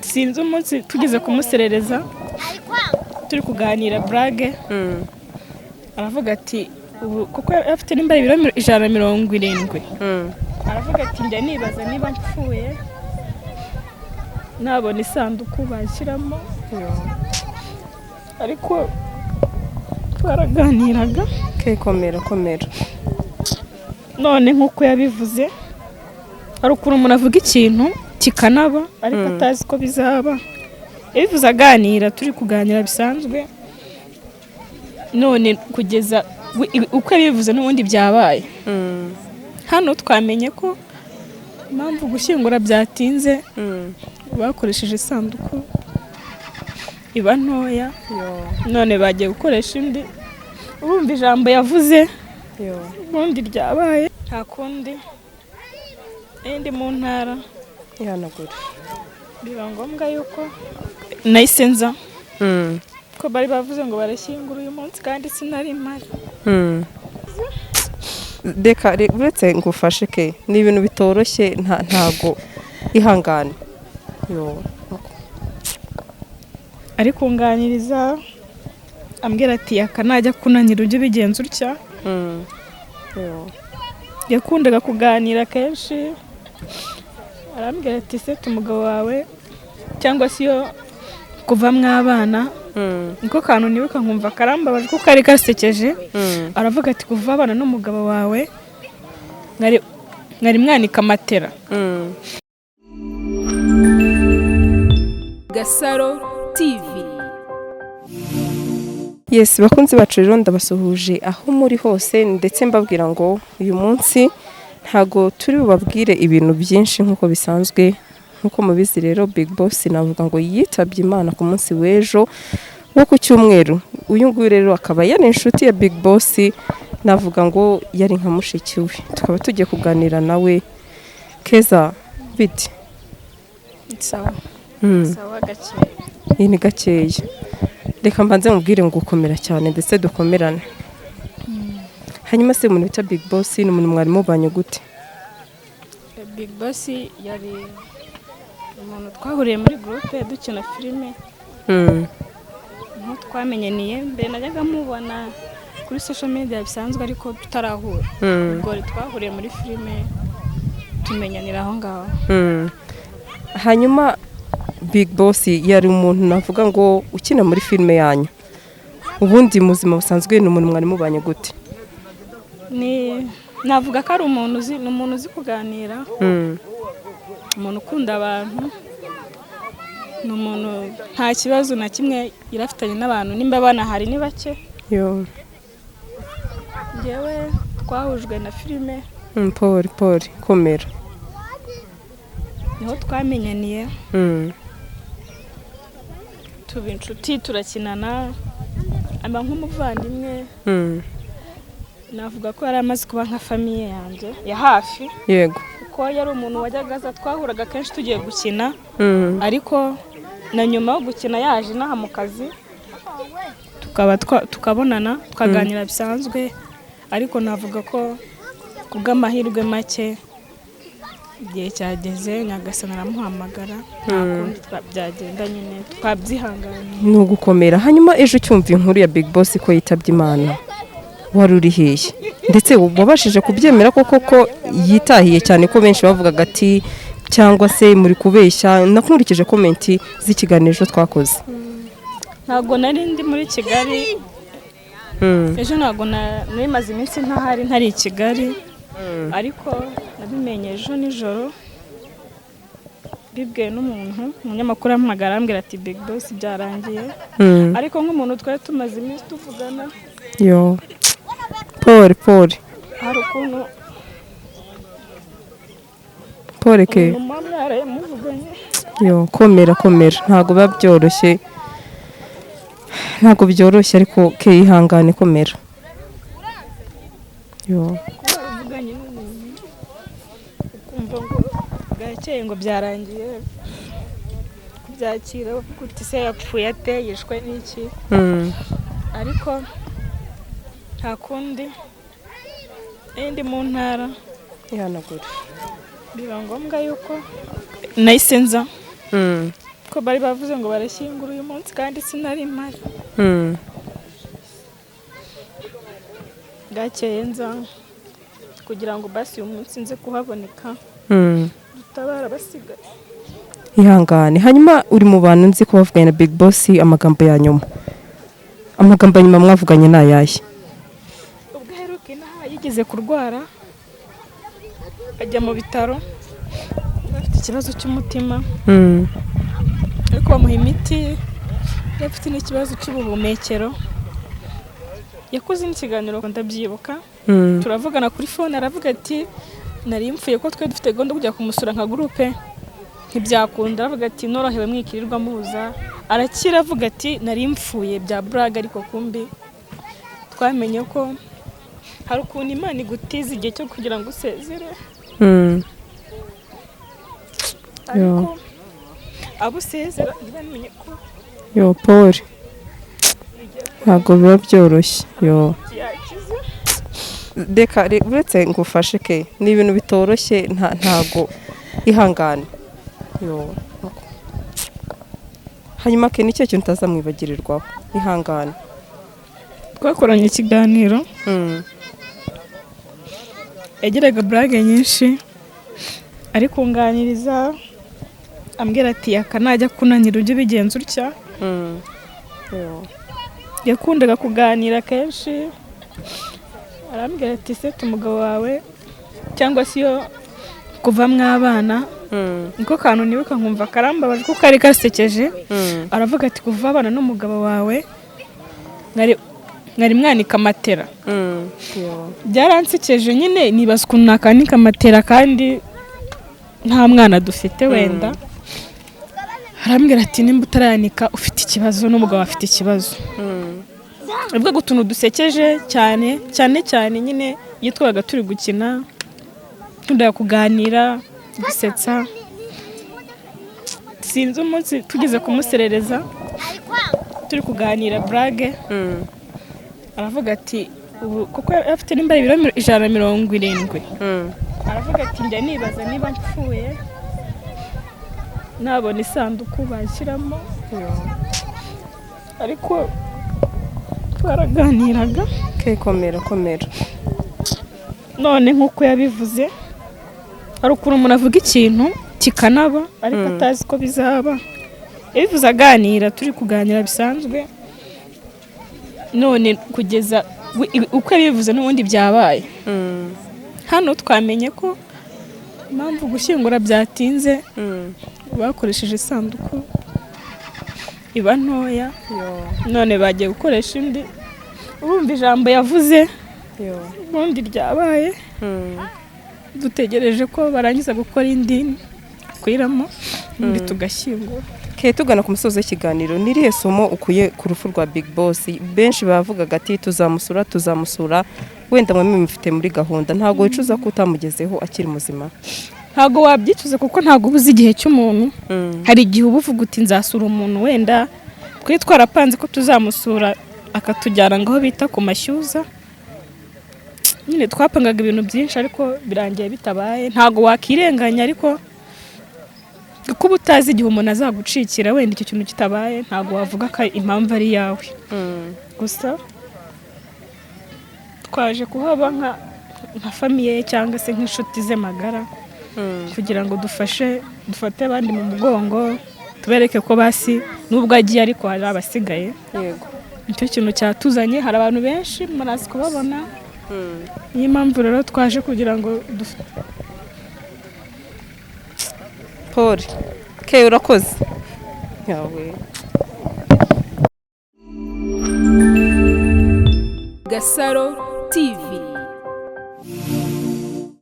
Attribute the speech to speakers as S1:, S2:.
S1: Sinzi, umunsi tugeze kumuserereza, turi kuganira burage, aravuga ati ubu kuko yari afite nimba ari ibiro 170, aravuga ati: "Njya nibaza niba mpfuye nabona isanduku bashyiramo." Ariko twaraganiraga.
S2: Ke, komera, komera.
S1: None nk'uko yabivuze, hari ukuntu umuntu avuga ikintu kikanaba ariko atazi ko bizaba. Yabivuze aganira, turi kuganira bisanzwe, none kugeza uko yabivuze n'ubundi byabaye. Hano twamenye ko impamvu gushyingura byatinze, bakoresheje isanduku iba ntoya, none bagiye gukoresha indi. Urumva ijambo yavuze ubundi ryabaye. Nta kundi, ndi mu ntara.
S2: Ihanagure.
S1: Biba ngombwa yuko nahise nza, ko bari bavuze ngo barashyingura uyu munsi kandi sinari mpari.
S2: Reka uretse ngufashe ke, ni ibintu bitoroshye, ntago, ihangane yo.
S1: Ari kunganiriza ambwira ati: "Aka najya kunanira ujye ubigenza utya."
S2: Yo.
S1: Yakundaga kuganira kenshi, arambwira ati: "Sete umugabo wawe cyangwa se iyo kuva mwabana." Niko kantu nibuka nkumva karambabaje kuko kari gasekeje. Aravuga ati: "Kuva abana n'umugabo wawe mwari mwanika matera."
S3: Gasaro TV.
S2: Yes, bakunzi bacu rero, ndabasuhuje aho muri hose, ndetse mbabwira ngo uyu munsi ntago turi bubabwire ibintu byinshi nk'uko bisanzwe. Nk'uko mubizi rero, Big Boss navuga ngo yitabye Imana ku munsi w'ejo wo ku cyumweru. Uyu nguyu rero akaba yari inshuti ya Big Boss, navuga ngo yari nka mushiki we. Tukaba tugiye kuganira nawe. Keza, bite?
S1: Sawa. Sawa gakeya.
S2: Iyi ni gakeya. Reka mbanze mubwire ngo gukomera cyane, ndetse dukomerane. Hanyuma se umuntu bita Big Boss ni umuntu mwari mubanye gute?
S1: Big Boss yari umuntu twahuriye muri groupe dukina filime. Niho twamenyaniye. Mbere najyaga mubona kuri social media bisanzwe ariko tutarahura. Ubwo twahuriye muri filime, tumenyanira aho ngaho.
S2: Hanyuma Big Boss yari umuntu navuga ngo ukina muri filime yanyu. Ubundi mu buzima busanzwe ni umuntu mwari mubanye gute?
S1: Ni navuga ko ari umuntu uzi, ni umuntu uzi kuganira, umuntu ukunda abantu, ni umuntu nta kibazo na kimwe yari afitanye n'abantu, nimba banahari ni bake.
S2: Yo.
S1: Njyewe twahujwe na filime.
S2: Pole pole, komera.
S1: Niho twamenyaniye, tuba inshuti, turakinana, aba nk'umuvandimwe. Navuga ko yari amaze kuba nka famille yanjye ya hafi, kuko yari umuntu wajyaga aza, twahuraga kenshi tugiye gukina, ariko na nyuma yo gukina yaje inaha mu kazi, tukaba tukabonana, tukaganira bisanzwe. Ariko navuga ko ku bw'amahirwe make igihe cyageze Nyagasani aramuhamagara. Nta kundi byagenda nyine, twabyihanganiye.
S2: Ni ugukomera. Hanyuma ejo ucyumva inkuru ya Big Boss ko yitabye Imana, wari uri hehe? Ndetse wabashije kubyemera koko ko yitahiye, cyane ko benshi bavugaga ati cyangwa se muri kubeshya, nakurikije comment z'ikiganiro ejo twakoze?
S1: Ntabwo nari ndi muri Kigali ejo, ntabwo nari maze iminsi ntahari, ntari i Kigali, ariko nabimenye ejo nijoro bibwiwe n'umuntu, umunyamakuru ampamagara arambwira ati: "Big Boss byarangiye." Ariko nk'umuntu twari tumaze iminsi tuvugana,
S2: Yo, pole pole.
S1: hari ukuntu
S2: Pole ke.
S1: umuntu muba mwaraye muvuganye.
S2: Yo, komera, komera, ntabwo biba byoroshye, ntabwo byoroshye, ariko ke ihangane, komera yo.
S1: Kuba waravuganye n'umuntu ukumva ngo bwakeye ngo byarangiye, kubyakira uvuga uti: "Se yapfuye ate? Yishwe n'iki?" Ariko nta kundi, ndi mu ntara.
S2: Ihanagure.
S1: Biba ngombwa yuko nahise nza. Ko bari bavuze ngo barashyingura uyu munsi kandi sinari mpari. Bwakeye nza kugira ngo basi uyu munsi nze kuhaboneka, dutabara abasigaye.
S2: Ihangane. Hanyuma uri mu bantu nzi ko bavuganye na Big Boss amagambo ya nyuma. Amagambo ya nyuma mwavuganye ni ayahe?
S1: Ubwo aheruka inaha yigeze kurwara ajya mu bitaro afite ikibazo cy'umutima, ariko bamuha imiti. Yari afite n'ikibazo cy'ubuhumekero. Yakoze n'ikiganiro, ndabyibuka, turavugana kuri phone, aravuga ati nari mpfuye, ko twe dufite gahunda yo kujya kumusura nka groupe ntibyakunda. Aravuga ati norohewe mwikirirwa muza. Arakira, avuga ati nari mpfuye bya buraga. Ariko kumbi twamenye ko hari ukuntu Imana igutiza igihe cyo kugira ngo usezere, ariko abo usezera ntibamenye ko
S2: Yo Paul, ntabwo biba byoroshye yo.
S1: Yakize.
S2: Reka uretse ngufashe ke, ni ibintu bitoroshye, ntago, ihangane yo. Hanyuma ke, ni cyo kintu utazamwibagirirwaho? Ihangane.
S1: Twakoranye ikiganiro, yagiraga burage nyinshi, ari kunganiriza ambwira ati aka najya kunanira ujye ubigenza utya.
S2: Yo.
S1: Yakundaga kuganira kenshi, arambwira ati sete umugabo wawe cyangwa se iyo kuva mwabana, niko kantu nibuka nkumva karambabaje kuko kari gasekeje. Aravuga ati kuva abana n'umugabo wawe mwari mwanika matera.
S2: Yo.
S1: Byaransekeje nyine, nibaza ukuntu nakanika matera kandi nta mwana dufite wenda. Arambwira ati nimba utarayanika ufite ikibazo n'umugabo afite ikibazo. Avuga utuntu dusekeje cyane cyane cyane nyine iyo twabaga turi gukina, tukundaga kuganira, gusetsa. Sinzi umunsi tugeze kumuserereza turi kuganira burage, aravuga ati ubu kuko yari afite nimba ari ibiro 170, aravuga ati njya nibaza niba mpfuye nabona isanduku bashyiramo. Ariko twaraganiraga.
S2: Ke, komera, komera.
S1: None nk'uko yabivuze, hari ukuntu umuntu avuga ikintu kikanaba ariko atazi ko bizaba. Yabivuze aganira, turi kuganira bisanzwe, none kugeza uko yabivuze n'ubundi byabaye. Hano twamenye ko impamvu gushyingura byatinze, bakoresheje isanduku iba ntoya, none bagiye gukoresha indi. Urumva ijambo yavuze ubundi ryabaye. Dutegereje ko barangiza gukora indi kwiramo ubundi tugashyingura.
S2: Ke, tugana ku musozo w'ikiganiro, ni irihe somo ukuye ku rupfu rwa Big Boss? Benshi bavugaga ati tuzamusura, tuzamusura, wenda mwe mufite muri gahunda. Ntabwo wicuza ko utamugezeho akiri muzima?
S1: Ntabwo wabyicuza kuko ntabwo uba uzi igihe cy'umuntu. Hari igihe uba uvuga uti nzasura umuntu, wenda twari twarapanze ko tuzamusura akatujyana ngo aho bita ku mashyuza. Nyine twapangaga ibintu byinshi ariko birangiye bitabaye. Ntabwo wakirenganya, ariko kuko uba utazi igihe umuntu azagucikira, wenda icyo kintu kitabaye ntabwo wavuga ko impamvu ari iyawe. Gusa twaje kuhaba nka famille ye cyangwa se nk'inshuti ze magara, kugira ngo dufashe, dufate abandi mu mugongo, tubereke ko basi nubwo agiye ariko hari abasigaye. Nicyo kintu cyatuzanye. Hari abantu benshi murazi kubabona, niyo mpamvu rero twaje kugira ngo
S2: Paul ke, urakoze yawe.
S3: Gasaro TV.